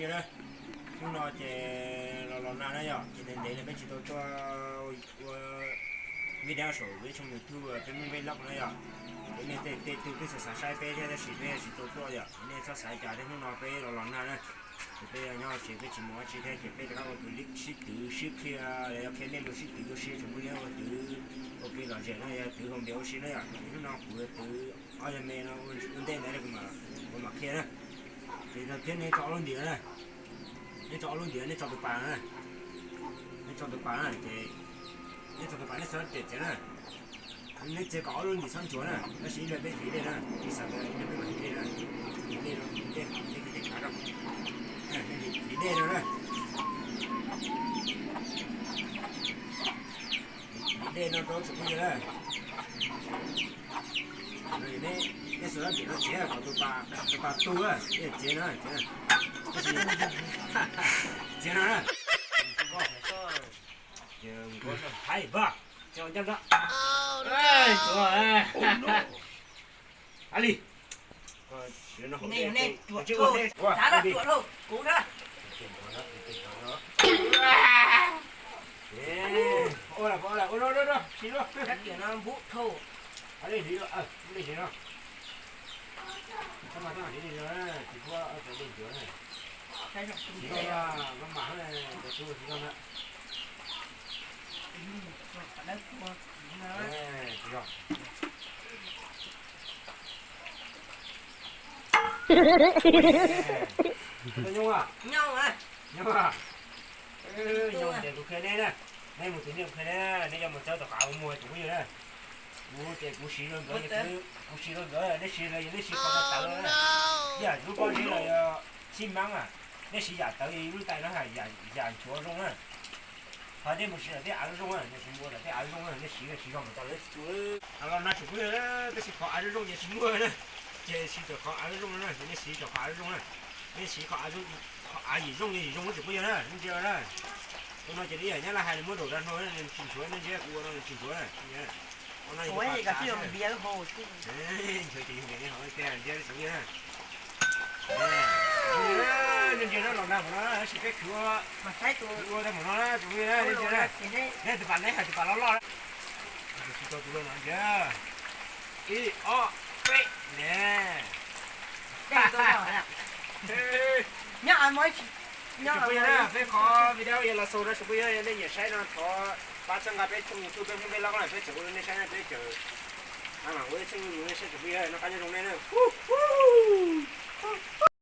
Hnub no ces los los nag na yom, ces ntev ntev no peb tsis tau tuaj ua video saum peb tshooj YouTube peb Hmoob Vlog na yom. Ces nej tej tej tug twb xav xav saib peb thiab tab sis peb tsis tau tuaj yom, nej txhob xav cas thiab, hnub no peb los los nag na. Ces peb nyob tsev peb tsis mus dab tsi thiab ces peb rov qab ua kwv sib twv sib qhia, yog qhia nej mus sib twv ua si tseem muaj liab ua twv ua ke lom zem no, yog twv haus npias ua si na yom. Ces hnub no kuv twv ob yog me no ua ntej ntawd kuv mam qhia na. Ces no thiab nej tso ob lub ntim na, nej tso ob lub ntim, nej tso tus pas na, nej tso tus pas na ces nej tso tus pas nej txhob txiav na. Neb txiav kom ob lub ntim txhob ntsuav na, tab sis ib leeg peb hliv dej na, ib xav ntawd ib leeg peb mam hliv dej na, hliv dej no, hliv dej, hliv dej no na, hliv dej no rau tsoom phooj ywg na. Nej xav txiav no txiav kom tus pas tu, txiav no, txiav no na. Hais npaj, txiav ncaj nrab. Hais li. Ua no, ua no, ua no, ua no, ua no, ua no, ua no. Nyob, nyob, nyob ces kuv qhia neb na, neb mus tus nij kuv qhia neb, neb yuav mus txawb tom qab ua muag tsoom phooj ywg na. Kuv ces kuv siv rau nkawd, kuv siv rau nkawd, neb siv los yog neb siv qhov tawv na. Yam lub pob zeb los yog xib mab, neb siv yam tawv lub tais no, yam nchuav zoo na. Qhov nej mus siv tom tej av zoo zoo na, nej siv mus ua tom tej av zoo zoo na, nej siv siv zoo mus tau lawv tsis tu. Los nag tsoom phooj ywg, tab sis qhov av zoo zoo ces tsis muaj na. Ces siv tom qhov av zoo zoo na, nej siv tom qhov av zoo zoo na. Nej siv qhov av yim zoo yim zoo tsoom phooj ywg na, nej ntsia na. Ua no ces li yam Nyab Laj hais, nws muab daum rau hno, nws tsis ntsuav, nej ntsia kuv ua no nws tsis ntsuav na. Ua no nchuav ces yog npias tsoom phooj ywg na. Nej ntsia na, los nag mus no tab sis peb khwv ua tau mus no na tsoom phooj yw na, nej ntsia na. Neb tus pas neb hais tus pas loj loj na. Tsis tau tus loj no ntsia. Ib ob peb ne. Tsoom phooj ywg na, peb qhov video yog los xaus no tsoom phooj ywg, yog nej nyiam saib no thov pab txhawb nqa peb tshooj YouTube peb Hmoob Vlog na, peb tseem ua rau nej saib na, peb tseem ua ib tshooj YouTube nej saib tsoom phooj ywg, noj qab nyob zoo nej na.